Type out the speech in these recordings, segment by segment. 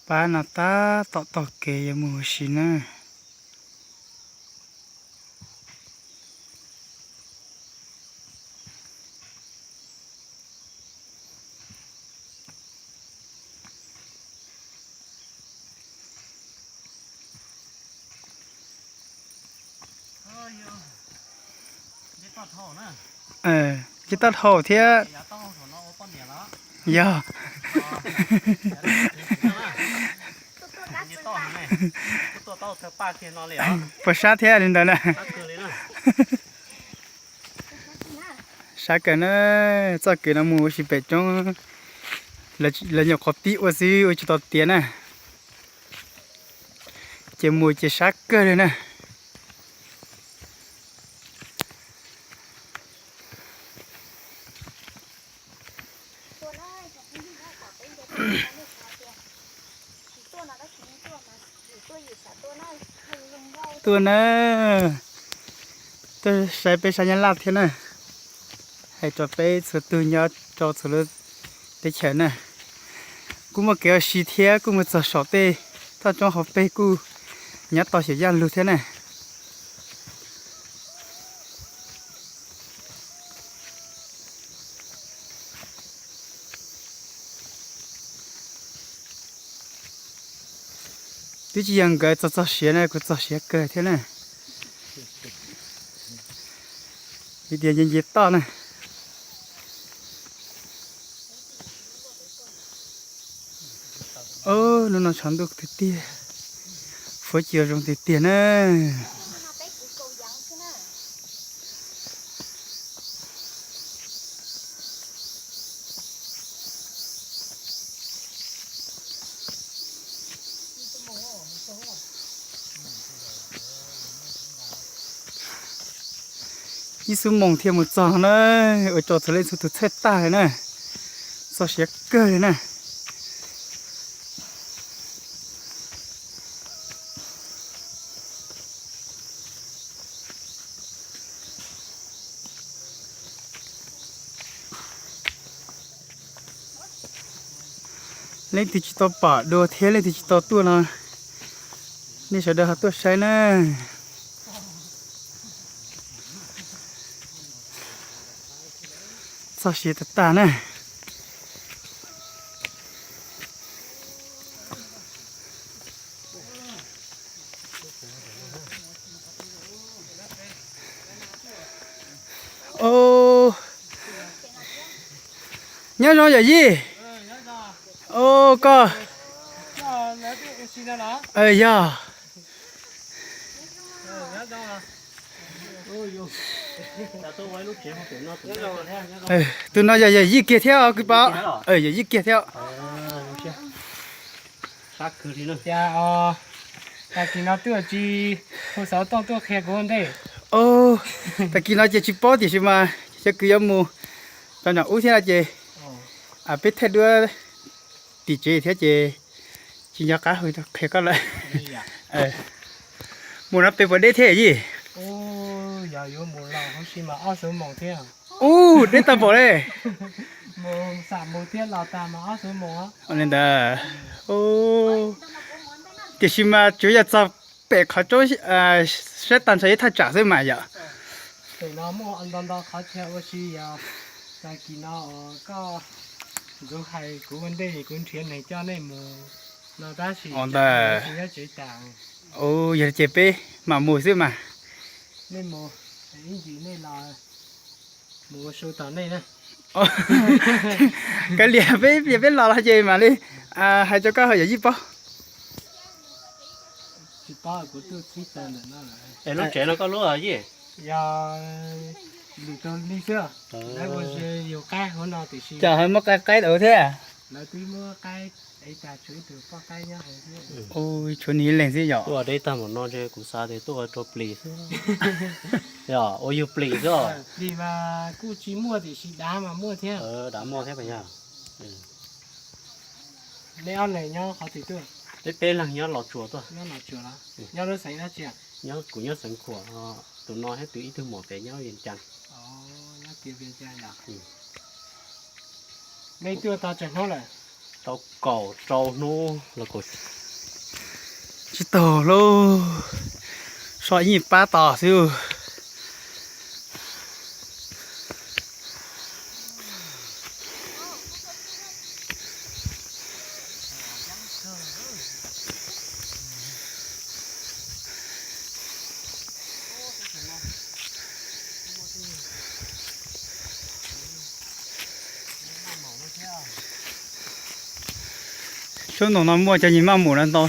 Pab no tab tom taug kev yuav mus ua si na. Nce toj dhau thiab. Yog. Puas sab thiab li ntawd na? Sab kawg na, txoj kev no mus ua si pem roob, lawv nyuam qhuav pib ua xwb ua tsis tau tiav na. Ces mus ces sab kawg li na. Tuaj na, tuaj saib peb sab Nyab Laj thiab na. Hais rau peb txhua tug nyob rau txhua lub teb chaws na, kuj muaj kev ua si thiab kuj mus txog saum tej toj roob hauv pes kuj nyob tau xyem yaj lug thiab na. Twb tsis yog nkawd txog txog siav na, kuv txog siav kawg thiab na. Vim tias nce nce toj na. Hnub no tshav ntuj tiag tiag, fuab ci zoo tiag tiag na. Ib xuab moos thiaj mus txog na, ua rau txhua leej txhua tus txhawj tag li na, txog siav kawg li na. Leej twg tsis tau pom dua thiab leej twg tsis tau tuaj no, nej sawv daws ho tuaj saib na. Txog siav tag tag na. Nyob zoo yawm yij. Koj. Yog. Tus no yog yawm yij kiag thiab os kwv Pov. Yawm yij kiag thiab. Tag kis no twb tsis hu xov tooj tuaj qhia kuv ua ntej. Tag kis no ces tsis paub tiam sis mas cov kwv yuav mus rau nram ub thiab no ces peb thaij duab tim tsev thiab ces tsis nco qab hu qhia koj lawm. Mus no pes puas deb thiab yij? Ub, deb tag npaum li. Li ntawd. Tiam sis mas tsuas yog txog pem qhov roob sab tag ntsho ib thaj tsam xwb mas yom. Pem no muaj ntau ntau qhov chaw ua si yog tag kis no koj ntxuav hais kuv ua ntej kuv nrhiav neeg coj nej mus no tab sis tsis nyob tsev tas. Yog ces peb mam mus xwb mas. Nej mus, ib ntsis nej los mus ua su tom nej na. Kav liam peb, peb los los ces mam li hais rau koj yawm yij paub. Tsis paub kuv tuaj txhib tawg ntawm no lawm. Es lub tsev no koj lub yij? Yog lwm tus li xwb. Lawv ua yus qaib hauv no tiam sis cas ho muab qaib qaib ntawd thiab. Lawv twb muab qaib ev tas tshuav ib tug poj qaib nyob hauv xwb. Tshuav nws ib leeg xwb yom. Tuaj deb tag npaum no ntshe kuv xav tias tuaj ua rau plis xwb. Yog ua yus plis xwb. Plis mas kuj tsis muaj tiam sis dav mas muaj thiab. Dav muaj thiab pas yog. Nej ob leeg nyob qhov twg tuaj? Peb peb leeg nyob Los Tsuas tuaj. Nyob Los Tsuas los? Nyob lub xeev dab tsi? Nyob, kuv nyob xeev Khuam, tus no thiab tus ib tug muam pem nyob Vias Cas. Nyob kiag Vias Cas yom? Nej tuaj tau tsawg hnub lawm? Tau kaum rau hnub los kaum tsis taug lauj, so ib nyuag pab tos xwb. Xyoob ntoo no muaj cov nyias maj mus ntau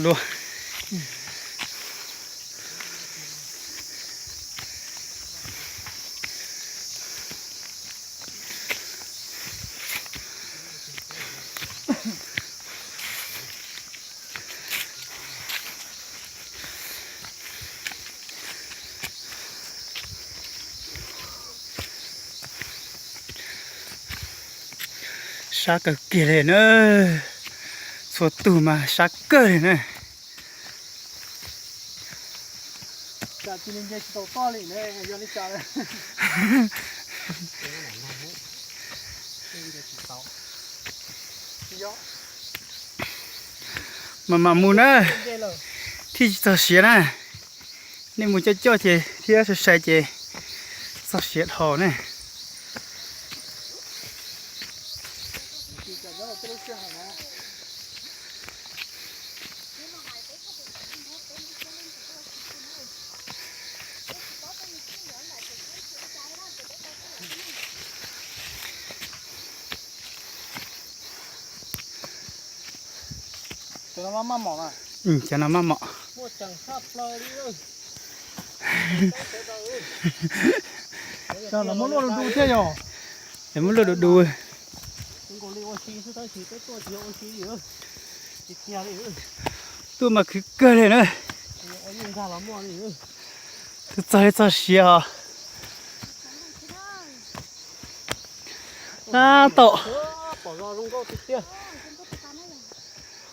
dua. Sab kawg kiag li na, txhua tug mas sab kawg li na. Mam mam mus na, thiaj tsis txog siav na. Nej mus coj coj ces thiab sai sai ces txog siav dhau ne. Cov no maj mom. Cov no maj mom. Lawv muab luaj du du thiab yog. Lawv muab luaj du du. Tuaj mas khwv kawg li na. Twb txog li txog siav os. Tab tom,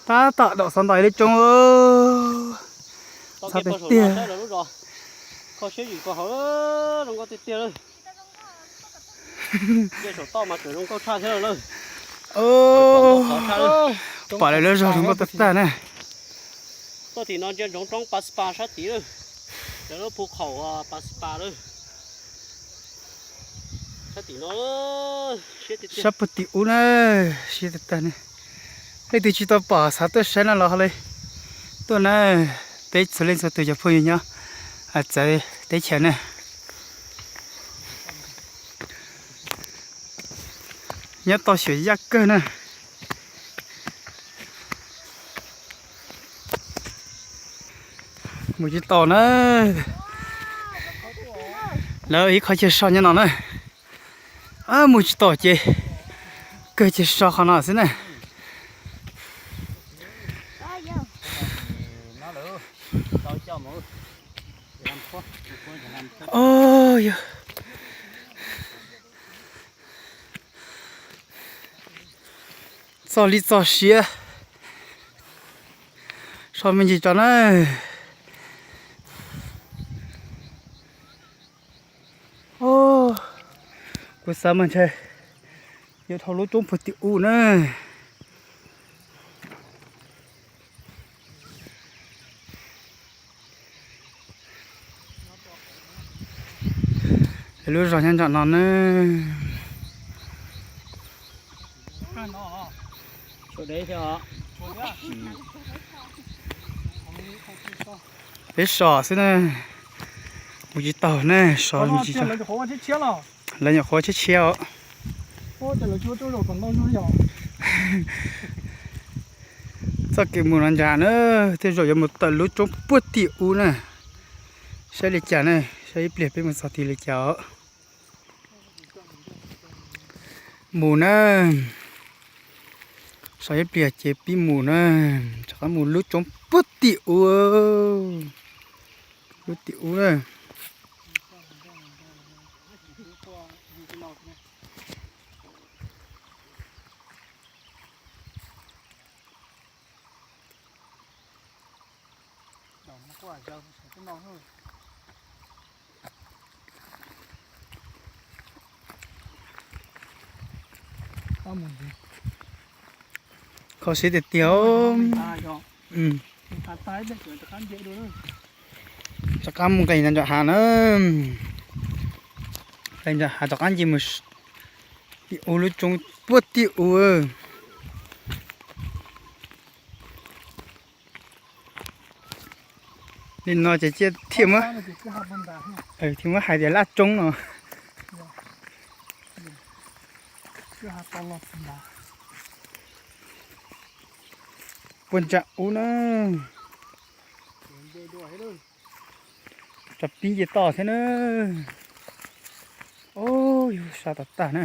tab tom daum xov ntais li tsoo. Txog tiag tiag. Pom lawv lub zog zoo nkauj tag tag na. Tuaj tim no ntsia ntsoov roob Pas Pas sab tid lawm, lawv lub phu khaum Pas Pas lawm. Sab tim no, sab puag tim ub na, siab tag tag ne. Leej twg tsis tau pom xav tuaj saib no los ho li tuaj na, peb txhua leej txhua tus cov phooj ywg nyob txawv teb chaws na. Nyob toj xyuas yaj kawg na. Mus tsis tau na. Lawv ib qho chaw so nyob no na. Mus tsis tau ces kawg chaw so qhov no xwb na. Yog. Txog li txog siav, so me ntsis tso na. Kuv xav mas ntshai yuav dhau lub roob puag tim ub na. Lub zos nyob nram no na. Peb so xwb na, mus tsis taus na, so mus tsis tau. Lawv nyuam qhuav tshiab tshiab os. Txoj kev mus no ntsa na, tej zaum yuav mus tawm lub roob puag tim ub na. Saib li cas na, saib ib pliag peb mus txog tid li cas os. Mus na, so ib pliag ces pib mus na, rov qab mus lub roob puag tim ub, lub tim ub na. Kho siab tiag tiag. Rov qab mus nqes ntawm hav na. Nqes ntawm hav rov qab nce mus tim u lub tsoob puag tim u. Li no ces thiaj muab, thiaj muab hais tias laj tsoob no. Puag ntsaj ub na. Tso pib nce toj thiab na. Ub, yus sab tom tag na.